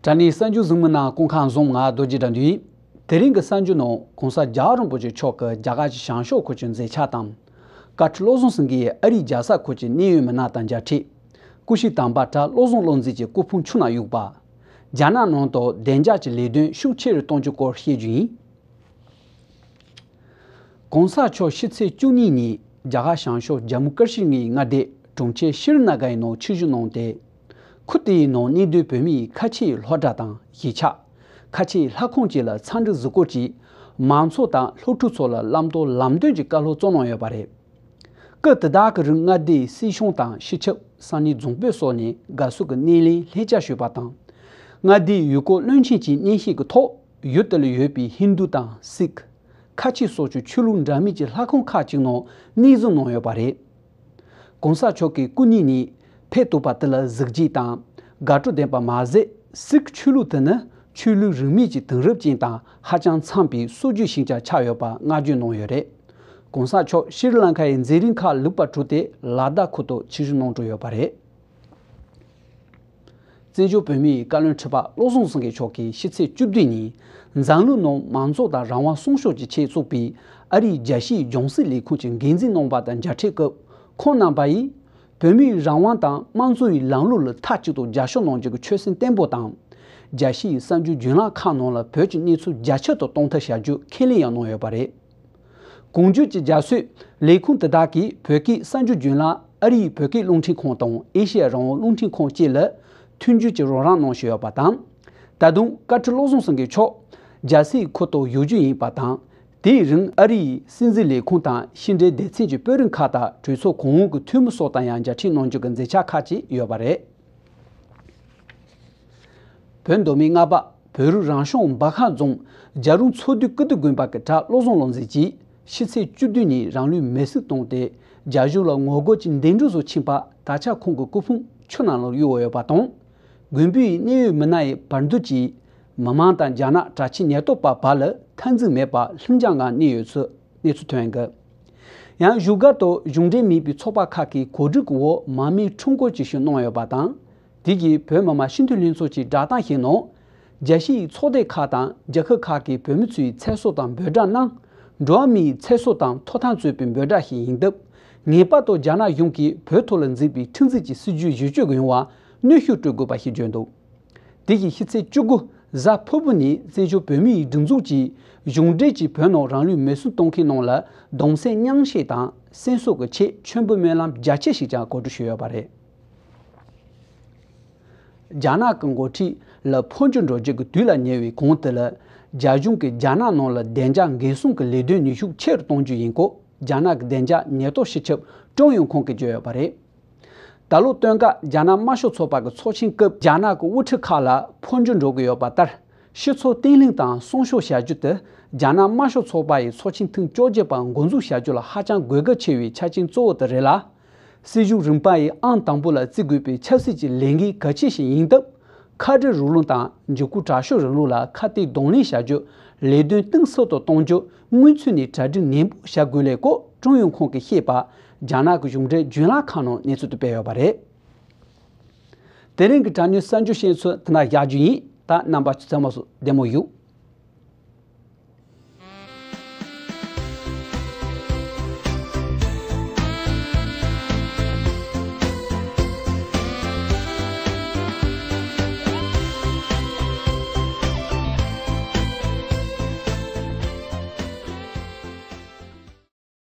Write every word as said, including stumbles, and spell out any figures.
ད་ནི་གསར་འགྱུར་གཟིགས་མི་རྣམས་སྐུ་ཁམས་བཟང་། ང་རྡོ་རྗེ་དགྲ་འདུལ་ཡིན། དེ་རིང་གི་གསར་འགྱུར་ནང་གོང་ས་རྒྱལ་བ་རིན་པོ་ཆེ་མཆོག་གིས་རྒྱ་གར་གྱི་བྱང་ཕྱོགས་ཁུལ་གྱི་མཛད་འཆར་དང་། བཀའ་ཁྲི་བློ་བཟང་སེང་གེས་ཨ་རིའི་རྒྱལ་ས་ཁུལ་གྱི་གནད་ཡོད་མི་སྣ་དང་མཇལ་འཕྲད། སྐུ་ཞབས་དམ་པ་གྲྭ་བློ་བཟང་བློ་འཛིན་གྱི་སྐུ་ཕུང་ཆུ་ནང་གཡུགས་པ། རྒྱ་ནག་ནང་དུ་བདེ་འཇགས་ཀྱི་ལས་དོན་ཤུགས་ཆེ་རུ་གཏོང་རྒྱུ་སྐོར་བཤད་རྒྱུ་ཡིན། གོང་ས་མཆོག་ཕྱི་ཚེས་བཅུ་གཉིས་ཉིན་རྒྱ་གར་བྱང་ཕྱོགས་ཇམ་མུ་ཀ་ཤི་མིར་མངའ་སྡེ་གྲོང་ཁྱེར་ཤྲི་ན་གར་ཡི་ནང་ཆིབས་བསྒྱུར་གནང་སྟེ། ཁུལ་དེའི་ནང་གནས་སྡོད་བོད་མིའི་ཁ་ཆེའི་སློབ་གྲྭ་དང་གཞིས་ཆགས། ཁ་ཆེའི་ལྷ་ཁང་བཅས་ལ་འཚམས་འདྲི་གཟིགས་སྐོར་གྱིས། མང་ཚོགས་དང་སློབ་ཕྲུག་ཚོ་ལ་བླང་དོར་ལམ་སྟོན་གྱི་བཀའ་སློབ་སྩལ་གནང་ཡོད་པ་རེད། སྐབས་དེ་དག་གི་རིང་མངའ་སྡེའི་སྲིད་གཞུང་དང་སྤྱི་ཁྱབ། ས་གནས་རྫོང་དཔོན་སོགས་ནས་དགའ་བསུ་གི་སྣེ་ལེན་ལྷན་བཅར་ཞུས་པ་དང་། མངའ་སྡེའི་ཡུལ་སྐོར་བློན་ཆེན་གྱིས་སྙན་ཞུ་གི་ཐོག་ཡུལ་དེ་ལ་ཡོད་པའི་ཧིན་རྡུ་དང་སིག་ཁ་ཆེ་སོགས་ཀྱི་ཆོས་ལུགས་འདྲ་མིན་གྱི་ལྷ་ཁང་ཁག་ཅིག་ནང་གནས་གཟིམ་གནང་ཡོད་པ་རེད། གོང་ས་མཆོག་གིས་སྐུ་ཉིད་ནས་ཕེབས་ཐུབ་པ་དེ་ལ་གཟི་བརྗིད་དང་དགའ་སྤྲོ་ལྡན་པ་མ་ཟད། སིག་ཆོས་ལུགས་དེ་ནི་ཆོས་ལུགས་རིས་མེད་ཀྱི་དེང་རབས་ཅན་དང་ཧ་ཅང་འཚམ་པའི་སྲོལ་རྒྱུན་ཞིག་ཀྱང་ཆགས་ཡོད་པ་བསྔགས་བརྗོད་གནང་ཡོད་རེད། གོང་ས་མཆོག་ཤྲི་ལང་ཀ་ཡི་མཛད་རིམ་ཁག་ལེགས་པར་གྲུབ་སྟེ་ལ་དྭགས་ཁུལ་དུ་ཆིབས་བསྒྱུར་གནང་གྲུབ་ཡོད་པ་རེད། བཙན་བྱོལ་བོད་མིའི་བཀའ་བློན་ཁྲི་པ་བློ་བཟང་སེང་གེ་མཆོག་གིས་ཕྱི་ཚེས་བཅུ་བདུན་ཉིན་འཛམ་གླིང་ནང་མང་གཙོ་དང་རང་དབང་སྲུང་སྐྱོབ་ཀྱི་ཆེད་བཙུགས་པའི་ཨ་རིའི་རྒྱལ་སྤྱིའི་ལྗོངས་སྲིད་ལས་ཁུངས་ཀྱི་འགན་འཛིན་རྣམ་པ་དང་མཇལ་འཕྲད་སྐབས། ཁོང་རྣམ་པ་ཡིས་བོད་མིའི་རང་དབང་དང་དམངས་གཙོའི་ལམ་ལུགས་ལ་མཐའ་གཅིག་ཏུ་རྒྱབ་སྐྱོར་གནང་རྒྱུ་གི་ཆོད་སེམས་བརྟན་པོ་དང་། རྒྱལ་སྤྱིའི་གསར་འགྱུར་བརྒྱུད་ལམ་ཁག་ནང་ལ་བོད་ཀྱི་གནས་ཚུལ་རྒྱ་ཁྱབ་ཏུ་གཏོང་ཐབས་བྱ་རྒྱུ་ཁས་ལེན་ཡང་གནང་ཡོད་པ་རེད། གོང་བརྗོད་ཀྱི་རྒྱ་སོས་ལས་ཁུངས་དེ་དག་གིས་བོད་སྐད་གསར་འགྱུར་བརྒྱུད་ལམ་ཨ་རིའི་བོད་སྐད་རླུང་འཕྲིན་ཁང་དང་ཨེ་ཤེ་ཡ་རང་དབང་རླུང་འཕྲིན་ཁང་བཅས་ལ་མཐུན་འགྱུར་གྱི་རོགས་རམ་གནང་བཞིན་ཡོད་པ་དང་། ད་དུང་བཀའ་ཁྲི་བློ་བཟང་སེང་གེ་མཆོག་རྒྱལ་སའི་ཁུལ་དུ་བཞུགས་རྒྱུ་ཡིན་པ་དང་། དེའི་རིང་ཨ་རིའི་སྲིད་འཛིན་ལས་ཁུངས་དང་ཕྱི་འབྲེལ་སྡེ་ཚན་གྱི་དཔོན་རིགས་ཁག་དང་གྲོས་ཚོགས་གོང་འོག་གི་འཐུས་མི་སོགས་དང་ཡང་མཇལ་འཕྲད་གནང་རྒྱུ་གི་མཛད་འཆར་ཁག་ཅིག་ཡོད་པ་རེད། བོད་མདོ་སྨད་རྔ་པ་བོད་རིགས་རང་སྐྱོང་སྦག་ཁང་རྫོང་རྒྱལ་རོང་ཚོ་བདུན་ཀིརྟི་དགོན་པ་གི་གྲྭ་བློ་བཟང་བློ་འཛིན་གྱིས་ཕྱི་ཚེས་བཅུ་བདུན་ཉིན་རང་ལུས་མེར་སྲེག་བཏང་སྟེ། རྒྱ་གཞུང་ལ་ངོ་རྒོལ་གྱི་འདེམས་སྒྲུག་སོགས་ཕྱིན་པ་ད་ཆ་ཁོང་གི་སྐུ་ཕུང་ཆུ་ནང་ལ་གཡུགས་ཡོད་པ་དང་། དགོན་པའི་གནད་ཡོད་མི་སྣ་ཡི་བར་འདུམ་གྱིས་མི་མང་དང་རྒྱ་ནག་དྲག་ཆས་ཉེན་རྟོག་པ་བར་ལ་འཐབ་འཛིང་མེད་པར་ལྷིང་འཇགས་ངང་གནས་ཡོད་ཚུལ་གནས་ཚུལ་ཐོན་ཡོད། ཡང་བཞུགས་སྒར་དུ་གཞུང་འབྲེལ་མིན་པའི་ཚོགས་པ་ཁག་གིས་གོ་སྒྲིག་གི་འོག་མར་མེའི་ཁྲོམ་སྐོར་ཅིག་ཞིག་གནང་ཡོད་པ་དང་། དེ་གིས་བོད་མི་མང་སྤྱི་འཐུས་ལྷན་ཚོགས་ཀྱི་བསྒྲགས་གཏམ་ཞིག་ནང་། རྒྱལ་སྤྱིའི་ཚོགས་སྡེ་ཁག་དང་རྒྱལ་ཁབ་ཁག་གིས་བོད་མི་ཚོའི་ཚེ་སྲོག་དང་འབོད་སྒྲ་གནང་། འགྲོ་བ་མིའི་ཚེ་སྲོག་དང་ཐོབ་ཐང་རྩོད་པའི་འབོད་སྒྲ་ཞིག་ཡིན་སྟབས། ངེས་པར་དུ་རྒྱ་ནག་གཞུང་གིས་བོད་ཐོག་ལ་འཛིན་པའི་ཁྲིམས་འཛིན་གྱི་སྲིད་ཇུས་བེད་སྤྱོད་ཀྱི་ཡོང་བར་གནོན་ཤུགས་སྤྲོད་དགོས་པ་ཞིག་བརྗོད་འདུག་དེ་བཞིན་ཕྱི་ཚེས་བཅུ་དགུ་གཟའ་ཕུར་བུ་ཉིན་བཙན་བྱོལ་བོད་མིའི་སྒྲིག་འཛུགས་ཀྱིས་གཞུང་འབྲེལ་གྱིས་བོད་ནང་རང་ལུས་མེར་སྲེག་གཏོང་མཁན་རྣམས་ལ་གདུང་སེམས་མཉམ་སྐྱེད་དང་སེམས་གསོ་གི་ཆེད་མཆོད་འབུལ་སྨོན་ལམ་རྒྱ་ཆེ་ཞིག་ཀྱང་གོ་སྒྲིག་ཞུས་ཡོད་པ་རེད། རྒྱ་ནག་གི་འགོ་ཁྲིད་ལ་འཕོ་འགྱུར་འགྲོ་རྒྱུ་གི་དུས་ལ་ཉེ་བའི་གོང་དེ་ལ། རྒྱ་གཞུང་གིས་རྒྱ་ནག་ནང་ལ་བདེ་འཇགས་འགན་སྲུང་གི་ལས་དོན་ནུས་ཤུགས་ཆེ་རུ་གཏོང་རྒྱུ་ཡིན་སྐོར་རྒྱ་ནག་གི་བདེ་འཇགས་ཉེན་རྟོག་སྤྱི་ཁྱབ་ཀྲུང་ཡོན་ཁང་གིས་བརྗོད་ཡོད་པ་རེད། ད་ལོ་སྟོན་ཀ་རྒྱ་ནག་དམར་ཤོག་ཚོགས་པ་གི་ཚོགས་ཆེན་སྐབས་རྒྱ་ནག་གི་དབུ་ཁྲིད་ཁག་ལ་འཕོ་འགྱུར་འགྲོ་གི་ཡོད་པ་ལྟར། སྤྱི་ཚོགས་བརྟན་ལྷིང་དང་སྲུང་སྐྱོབ་བྱ་རྒྱུ་དེ་རྒྱ་ནག་དམར་ཤོག་ཚོགས་པ་ཡི་ཚོགས་ཆེན་ཐེངས་བཅོ་བརྒྱད་པ་འགོ་འཛུགས་བྱ་རྒྱུ་ལ་ཧ་ཅང་དགོས་གལ་ཆེ་བའི་ཆ་རྐྱེན་གཙོ་བོ་དེ་རེད་ལ། སྲིད་གཞུང་རིམ་པ་ཡི་ཨང་དང་པོ་ལ་བརྩི་དགོས་པའི་ཆབ་སྲིད་ཀྱི་ལས་འགན་གལ་ཆེ་ཞིག་ཡིན་སྟབས། ཁ་བྲལ་རོགས་རམ་དང་འཇིགས་སྐུལ་དྲག་ཤོས་རིང་ལུགས་ལ་ཁ་གཏད་གདོང་ལེན་བྱ་རྒྱུ། ལས་དོན་གཏིང་ཟབ་ཏུ་གཏོང་རྒྱུ་སྔོན་ཚུད་ནས་གྲ་སྒྲིག་ནན་པོ་བྱ་དགོས་ལས་སྐོར་ཀྲུང་ཡོན་ཁང་གིས་བཤད་པ། རྒྱ་ནག་གི་གཞུང་འབྲེལ་བརྒྱུད་ལམ་ཁག་ནང་གནས་ཚུལ་དེ་སྤེལ་ཡོད་པ་རེད། དེ་རིང་གི་དྲ་བརྙན་གསར་འགྱུར་ཤེས་ཚོད་དེ་ན་བཞག་རྒྱུ་ཡིན། ད་རྣམ་པ་ཚོ་ཚང་མ་སུ་བདེ་མོ་བཞུགས།